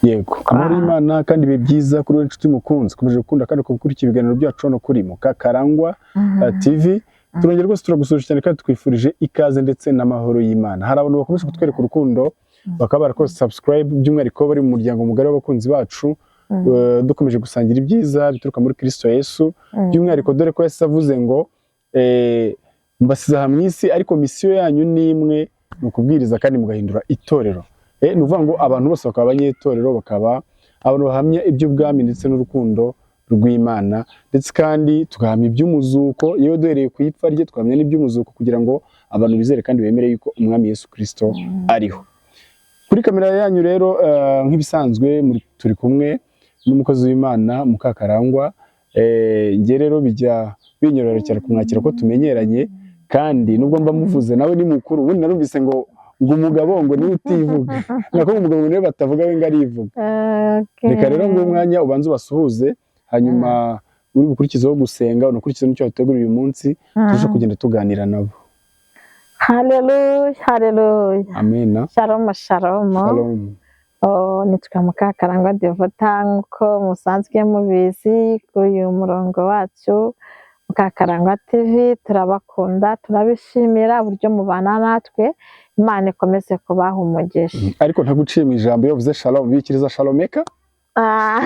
Yego, amahoro y'Imana kandi ibihe byiza kuri wowe nshuti mukunzi ukomeje gukunda kandi gukurikira ibiganiro byacu hano kuri Mukakarangwa TV. Turongera rwose turagusuhuje cyane kandi twifurije ikaze ndetse n'amahoro y'Imana. Hari abantu bakomeje kutwereka urukundo, bakaba barakoze subscribe, by'umwihariko bari mu muryango mugari w'abakunzi bacu. Dukomeje gusangira ibyiza bituruka muri Kristo Yesu, by'umwihariko dore ko Yesu avuze ngo mbasize aha mu isi, ariko misiyo yanyu ni imwe, ni ukubwiriza kandi mugahindura itorero. Ni ukuvuga ngo abantu bose bakaba abanyetorero, bakaba abantu bahamya iby'ubwami ndetse n'urukundo rw'Imana, ndetse kandi tugahamya iby'umuzuko. Yewe, duhereye ku ipfa rye tugahamya n'iby'umuzuko, kugira ngo abantu bizere kandi bemere yuko Umwami Yesu Kristo ariho. Kuri kamera yanyu rero, nk'ibisanzwe turi kumwe n'umukozi w'Imana Mukakarangwa. Njye rero bijya binyorohera cyane kumwakira ko tumenyeranye, kandi nubwo mba muvuze nawe ni mukuru. Ubundi narumvise ngo umugabo ngo niwe utivuga, nako umugabo ngo niwe batavuga, we ngo arivuga. Reka rero ngo umwanya ubanze ubasuhuze, hanyuma uri bukurikizeho gusenga, unakurikize n'icyo wateguriye uyu munsi, tuje kugenda tuganira nabo. Haleluya, haleluya. Amena. Shalom, shalom. Shalom. Oh, nitwa Mukakarangwa Devota, nk'uko musanzwe mubizi kuri uyu murongo wacu Mukakarangwa TV. Turabakunda, turabishimira uburyo mubana natwe. Imana ikomeze kubaha umugisha. Ariko ntaguciye mu ijambo, iyo uvuze shalom bikiriza shalomeka. Ah.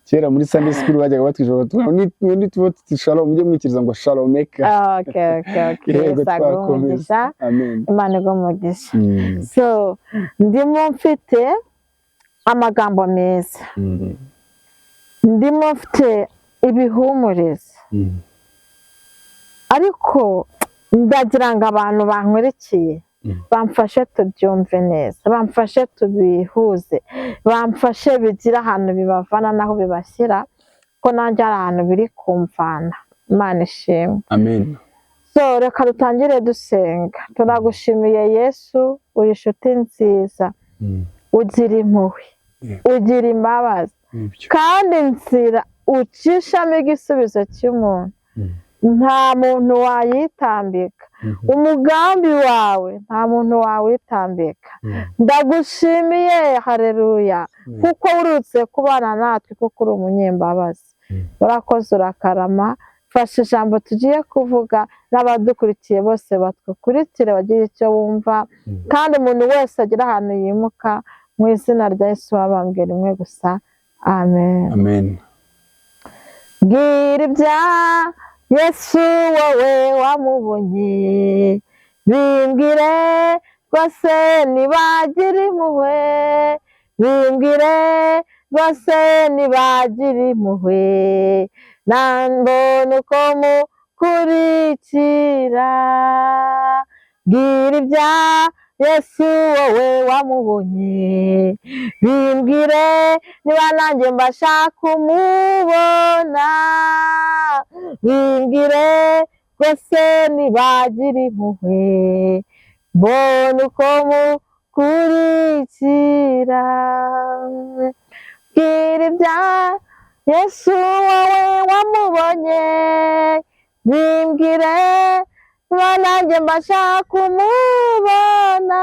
Kera muri Sunday school bajyaga batwigisha batuvuga ngo nituba tuti shalom, mujye mwikiriza ngo shalomeka. Okay. Yego, Yesu aguhe twakomeza. umugisha. Amen. Imana iguhe umugisha. So ndimo mfite amagambo meza, ndimo mfite ibihumuriza, ariko ndagira ngo abantu bankurikiye bamfashe tubyumve neza, bamfashe tubihuze, bamfashe bigire ahantu bibavana n'aho bibashyira, ko nanjye hari ahantu biri kumvana. Imana ishimwe. Amen. So reka dutangire dusenga. Turagushimiye Yesu, uri inshuti nziza, ugira impuhwe, ugira imbabazi, Nibyo. kandi inzira ucishamo igisubizo cy'umuntu nta muntu wayitambika. Umugambi wawe nta muntu wawitambika. Ndagushimiye, hareruya, kuko urutse kubana natwe, kuko uri umunyembabazi. Urakoze, urakarama. Fasha ijambo tugiye kuvuga n'abadukurikiye bose batwikurikire, bagire icyo bumva, kandi umuntu wese agira ahantu yimuka, mu izina rya Yesu wabambwe rimwe gusa, amen. Amen. Bwira ibya Yesu wowe wamubonye, bimbwire rwose nibagira impuhwe, bimbwire rwose nibagira impuhwe, nambona uko mukurikira. Bwira ibya Yesu wowe wamubonye, bimbwire niba nanjye mbasha kumubona, bimbwire rwose nibagira impuhwe, mbona uko mukurikira. Bwira ibya Yesu wowe wamubonye, bimbwire niba nanjye mbasha kumubona,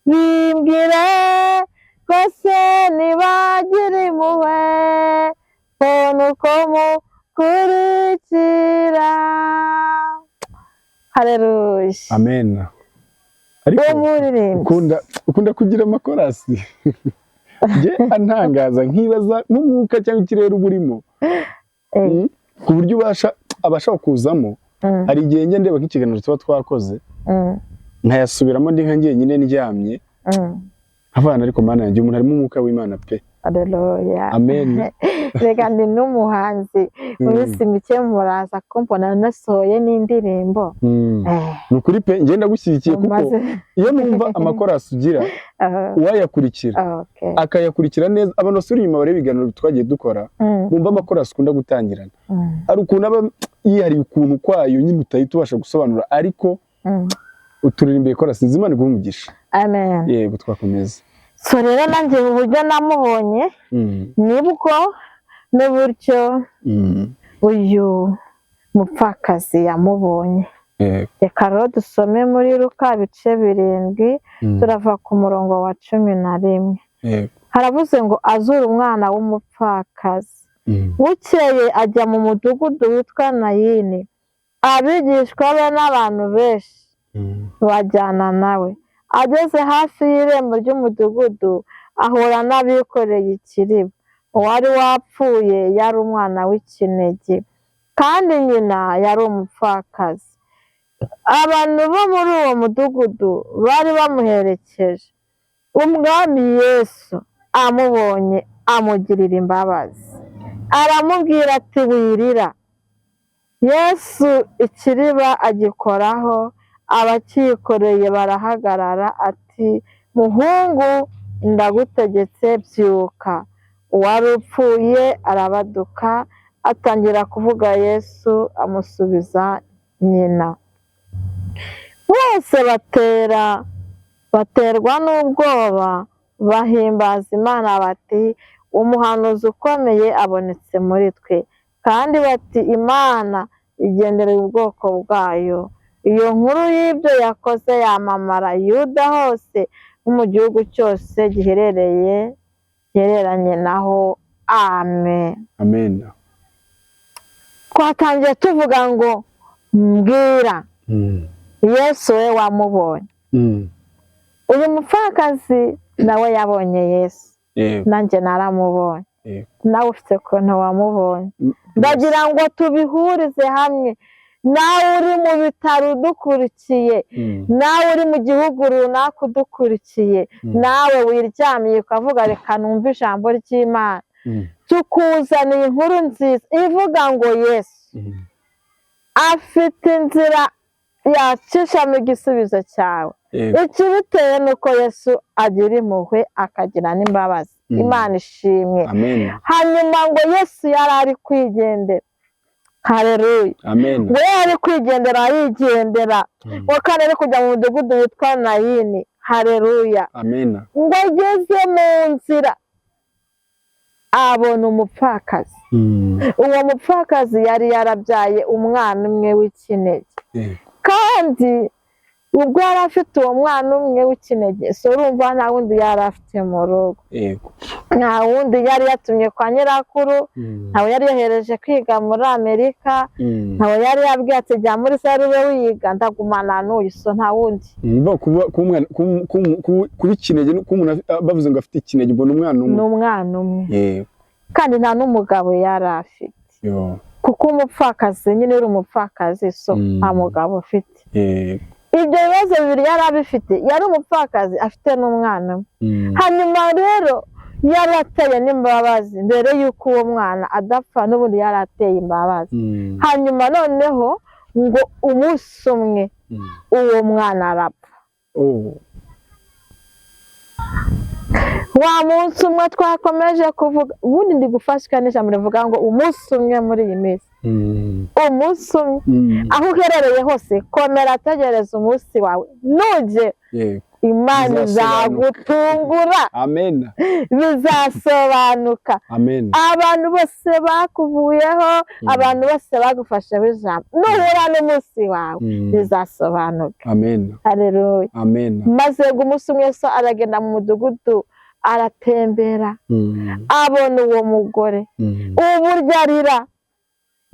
bimbwire rwose nibagira impuhwe, mbona uko mukurikira. Haleluya. Amen. Ariko Uwo muririmbyi ukunda kugira amakorasi, njye antangaza nkibaza nk'umwuka cyangwa ikirere uba urimo, ku buryo ubasha abasha kuzamo. Hari igihe njya ndeba nk'ikiganiro tuba twakoze, nkayasubiramo ndi nka njyenyine ndyamye, nkavana, ariko Mana yanjye, umuntu harimo umwuka w'Imana pe. Haleluya. Amen. Reka ndi n'umuhanzi, mu minsi mike muraza kumbona nasohoye n'indirimbo. Ni ukuri pe, ngenda gushyigikiye kuko iyo numva amakorasi ugira, uwayakurikira akayakurikira neza, abantu basubira inyuma bareba ibiganiro twagiye dukora, bumva amakorasi ukunda gutangirana, hari ukuntu aba yihariye ukuntu kwayo nyine utahita ubasha gusobanura, ariko uturirimbiye korasi nzima. Imana iguhe umugisha. Amen. Yego, twakomeza. So rero nanjye uburyo namubonye nibwo n'uburyo uyu mupfakazi yamubonye. Reka rero dusome muri Luka ibice 7, turava ku murongo wa 11. Haravuze ngo azura umwana w'umupfakazi. Bukeye ajya mu mudugudu witwa Nayini, abigishwa be n'abantu benshi bajyana nawe. Ageze hafi y'irembo ry'umudugudu ahura n'abikoreye ikiriba. Uwari wapfuye yari umwana w'ikinege, kandi nyina yari umupfakazi. Abantu bo muri uwo mudugudu bari bamuherekeje. Umwami Yesu amubonye amugirira imbabazi, aramubwira ati wirira. Yesu ikiriba agikoraho, abakikoreye barahagarara, ati muhungu ndagutegetse byuka. Uwari upfuye arabaduka, atangira kuvuga. Yesu amusubiza nyina. Bose baterwa n'ubwoba, bahimbaza Imana bati umuhanuzi ukomeye abonetse muri twe, kandi bati Imana igendereye ubwoko bwayo. Iyo nkuru y'ibyo yakoze yamamara Yuda hose no mu gihugu cyose gihereranye naho. Amen. Amen. Twatangiye tuvuga ngo mbwira Yesu we wamubonye. Uyu mupfakazi nawe yabonye Yesu, nanjye naramubonye, nawe ufite ukuntu wamubonye. Ndagira ngo tubihurize hamwe. Nawe uri mu bitaro udukurikiye, nawe uri mu gihugu runaka udukurikiye, nawe wiryamiye ukavuga reka numve ijambo ry'Imana, tukuzaniye inkuru nziza ivuga ngo Yesu afite inzira yacishamo igisubizo cyawe. Ikibiteye ni uko Yesu agira impuhwe akagira n'imbabazi. Imana ishimwe. Hanyuma ngo Yesu yari ari kwigendera. Haleluya. Ngo yari ari kwigendera yigendera, ngo kandi ari kujya mu mudugudu witwa Nayini. Haleluya. Ngo ageze mu nzira abona umupfakazi. Uwo mupfakazi yari yarabyaye umwana umwe w'ikinege, kandi ubwo yari afite uwo mwana umwe w'ikinege, so urumva nta wundi yari afite mu rugo, nta wundi yari yatumye kwa nyirakuru, ntawe yari yohereje kwiga muri Amerika, ntawe yari yabwiye ati jya muri sare ube wiga, ndagumana n'uyu, so nta wundi. Kuba ikinege, bavuze ngo afite ikinege, ubwo ni umwana umwe. Ni umwana umwe, kandi nta n'umugabo yari afite, kuko umupfakazi nyine uri umupfakazi, so nta mugabo ufite. Ibyo bibazo bibiri yari abifite, yari umupfakazi afite n'umwana umwe. Hanyuma rero yari ateye n'imbabazi mbere y'uko uwo mwana adapfa, n'ubundi yari ateye imbabazi. Hanyuma noneho ngo umunsi umwe uwo mwana arapfa. Wa munsi umwe twakomeje kuvuga, ubundi ndi gufashwa n'ijambo rivuga ngo umunsi umwe muri iyi minsi, umunsi umwe, aho uherereye hose komera, tegereza umunsi wawe, nujye Imana izagutungura. Amen. Bizasobanuka. Amen. Abantu bose bakuvuyeho, abantu bose bagufasheho ijambo, nuhura n'umunsi wawe bizasobanuka. Amen. Haleluya. Amen. Maze umunsi umwe so aragenda mu mudugudu aratembera, abona uwo mugore uburyo arira,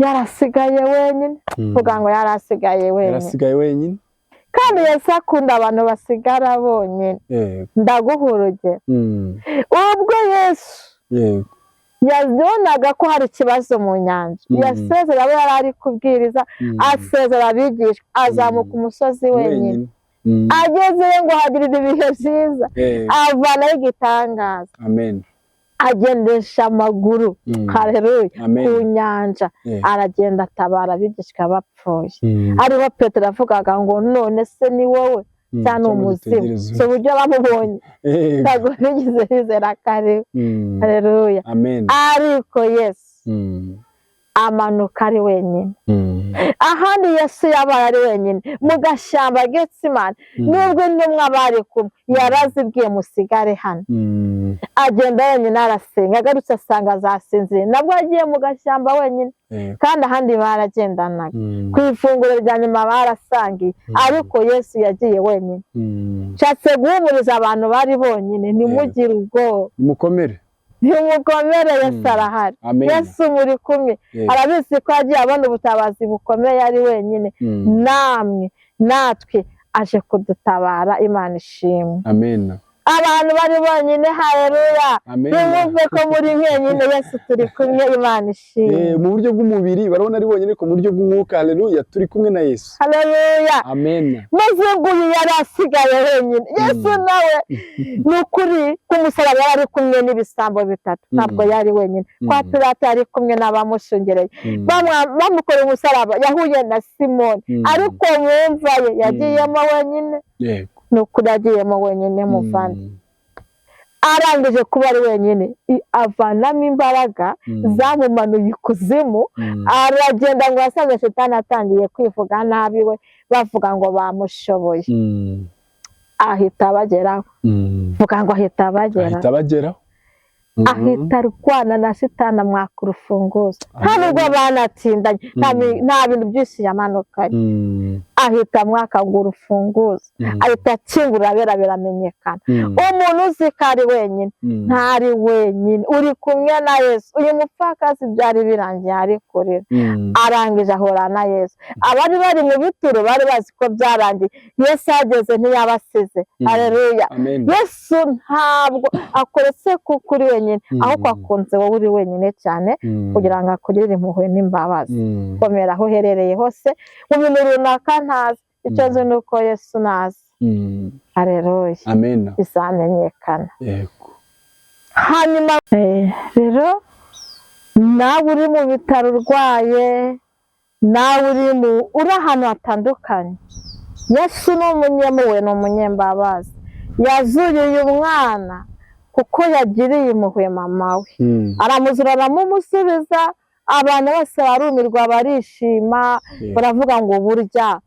yarasigaye wenyine. Kuvuga ngo yarasigaye wenyine. Yarasigaye wenyine. Kandi Yesu akunda abantu basigara bonyine. Ndaguha urugero. Ubwo Yesu yabonaga ko hari ikibazo mu nyanja, yasezera abo yari ari kubwiriza, asezera abigishwa, azamuka umusozi wenyine. Agezeyo ngo hagirire ibihe byiza, avanayo igitangaza. Agendesha amaguru, haleluya, ku nyanja, aragenda atabara abigishwa bapfuye. Ariho Petero avugaga ngo none se ni wowe cyangwa umuzimu? Si uburyo bamubonye, ntabwo bigeze bizera ko ari we. Haleluya. Ariko Yesu amanuka ari wenyine. Ahandi Yesu yabaye ari wenyine mu gashyamba Getsimani, nubwo intumwa bari kumwe yarazibwiye musigare hano, agenda wenyine arasenga, agarutse asanga azasinziriye, nabwo yagiye mu gashyamba wenyine, kandi ahandi baragendanaga, ku ifunguro rya nyuma barasangiye, ariko Yesu yagiye wenyine. Nshatse guhumuriza abantu bari bonyine, ntimugire ubwoba, mukomere, ntimukomere, Yesu arahari, Yesu muri kumwe, arabizi ko yagiye abona ubutabazi bukomeye ari wenyine, namwe natwe aje kudutabara. Imana ishimwe. Amen. Abantu bari bonyine, haleluya, ntimwumve ko muri mwenyine, Yesu turi kumwe, Imana ishimwe. Mu buryo bw'umubiri barabona ari bonyine, ku buryo bw'umwuka, haleluya, turi kumwe na Yesu. Haleluya. Amen. Maze nguyu yari asigaye wenyine, Yesu nawe ni ukuri ku musaraba yari ari kumwe n'ibisambo bitatu, ntabwo yari wenyine. Kwa Pilato yari kumwe n'abamushungereye, bamukora umusaraba yahuye na Simoni, ariko mwumva ye yagiyemo wenyine. Ni ukuri yagiyemo wenyine muvandi. Arangije kuba ari wenyine, avanamo imbaraga zamumanuye ikuzimu, aragenda ngo yasanze shitani atangiye kwivuga nabi we, bavuga ngo bamushoboye, ahita abageraho, vuga ngo ahita abageraho, ahita arwana na shitani amwaka urufunguzo, nta nubwo banatindanye, nta bintu byinshi yamanukanye, ahita amwaka ngo urufunguzo, ahita akingura abera, biramenyekana. Umuntu uzi ko ari wenyine ntari wenyine, uri kumwe na Yesu. Uyu mupfakazi byari birangiye ari kurira, arangije ahura na Yesu. Abari bari mu bituro bari bazi ko byarangiye, Yesu ahageze ntiyabasize. Haleluya. Yesu ntabwo akoretse kuko uri wenyine, ahubwo akunze wowe uri wenyine cyane, kugira ngo akugirire impuhwe n'imbabazi. Komera aho uherereye hose mu bintu runaka ntazi, icyo nzi ni uko Yesu nazi. Haleluya. Amen. Bizamenyekana. Yego. Hanyuma rero nawe uri mu bitaro urwaye, nawe uri ahantu hatandukanye, Yesu ni umunyempuhwe, ni umunyembabazi. Yazuye uyu mwana kuko yagiriye impuhwe mama we, aramuzura aramumusubiza, abantu bose barumirwa barishima, baravuga ngo burya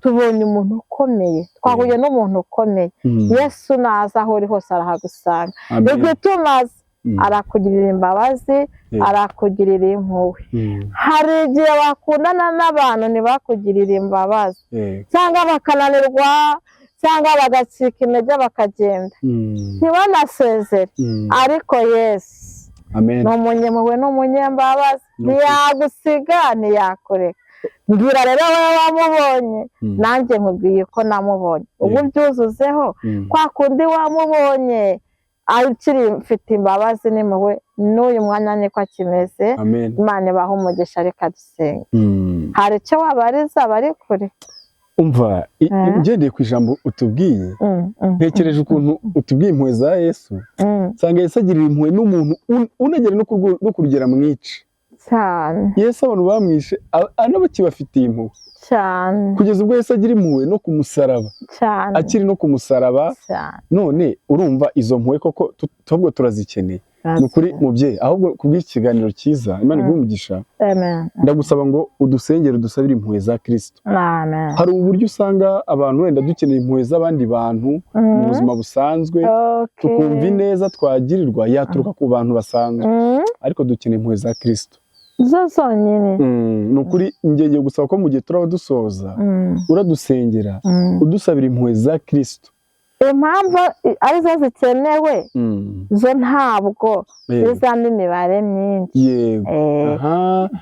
tubonye umuntu ukomeye, twahuye n'umuntu ukomeye. Yesu naza aho uri hose arahagusanga, igituma arakugirira imbabazi, arakugirira impuhwe. Hari igihe bakundana n'abantu ntibakugirire imbabazi, cyangwa bakananirwa, cyangwa bagacika intege bakagenda ntibanasezere, ariko Yesu ni umunyempuhwe n'umunyembabazi, ntiyagusiga ntiyakureka. Mbwira rero wowe wamubonye, nanjye nkubwiye ko namubonye, ubu byuzuzeho kwa kundi wamubonye akiri mfite imbabazi n'impuhwe, n'uyu mwanya niko akimeze. Imana ibahe umugisha, reka dusenge. Hari icyo wabariza bari kure? Umva, ngendeye ku ijambo utubwiye, ntekereje ukuntu utubwiye impuhwe za Yesu, nsanga Yesu agirira impuhwe n'umuntu unagera no kurugera mwica cyane. Yesu abantu bamwishe anabakibafitiye impuhwe cyane, kugeza ubwo Yesu agira impuhwe no ku musaraba cyane, akiri no ku musaraba cyane. None urumva izo mpuhwe koko ahubwo turazikeneye. Ni ukuri mubyeyi, ahubwo kubw'iki kiganiro cyiza, Imana iguhe umugisha. Ndagusaba ngo udusengere, udusabire impuhwe za Kristo. Hari uburyo usanga abantu wenda dukeneye impuhwe z'abandi bantu mu buzima busanzwe, tukumva ineza twagirirwa yaturuka ku bantu basanzwe, ariko dukeneye impuhwe za Kristo zo zonyine. Ni ukuri ngiye gusaba ko mu gihe turaba dusoza uradusengera, udusabira impuhwe za Kristo. Impamvu arizo zikenewe zo ntabwo zizamo imibare myinshi. Yego,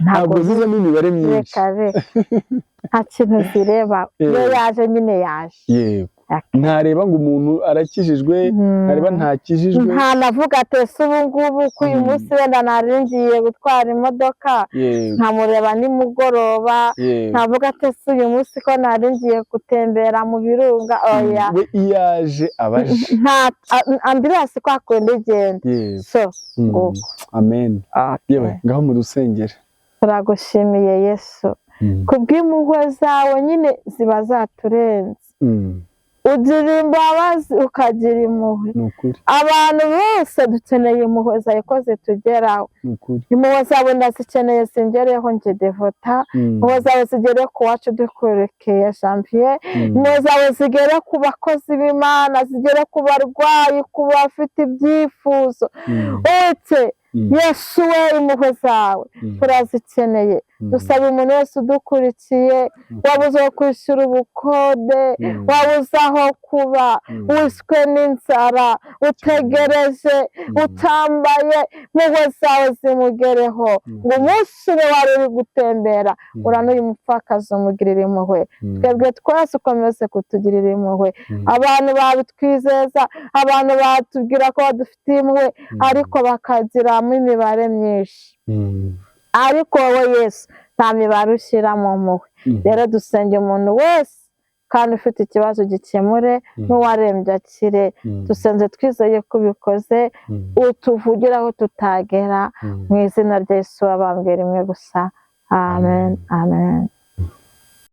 ntabwo zizamo imibare myinshi. Reka nta kintu zireba, iyo yaje nyine yaje. Yego, ntareba ngo umuntu arakijijwe, ntareba ntakijijwe, ntanavuga ati ese ubu ngubu ko uyu munsi wenda nari ngiye gutwara imodoka nkamureba nimugoroba, ntavuga ati ese uyu munsi ko nari ngiye gutembera mu birunga, oya. We iyo aje abaje nta ambulance kwa kundi igenda. So nguko. Amen. Yewe ngaho mu rusengero. Turagushimiye Yesu kubw'impuhwe zawe nyine ziba zaturenze. Ugira imbabazi, ukagira impuhwe. Ni ukuri. Abantu bose dukeneye impuhwe zawe ko zitugeraho. Ni ukuri. Impuhwe zawe ndazikeneye, zingereho njye Devota. Impuhwe zawe zigere ku wacu dukurekeye Janvier. Impuhwe zawe zigere ku bakozi b'Imana, zigere ku barwayi, ku bafite ibyifuzo. Uretse Yesu we, impuhwe zawe turazikeneye. Dusaba umuntu wese udukurikiye wabuze aho kwishyura ubukode, wabuze aho kuba, wishwe n'inzara, utegereje, utambaye, impuhwe zawe zimugereho. Ngo umunsi umwe wari uri gutembera, uranuye umupfakazi, umugirira impuhwe. Twebwe twese ukomeze kutugirira impuhwe. Abantu babitwizeza, abantu batubwira ko badufitiye impuhwe, ariko bakagiramo imibare myinshi. Ariko wowe Yesu, nta mibare ushyira mu mpuhwe. Rero dusenge umuntu wese kandi ufite ikibazo gikemure, n'uwarembye akire. Dusenze twizeye ko ubikoze, utuvugira aho tutagera. Mu izina rya Yesu wabambwe rimwe gusa, amen, amen.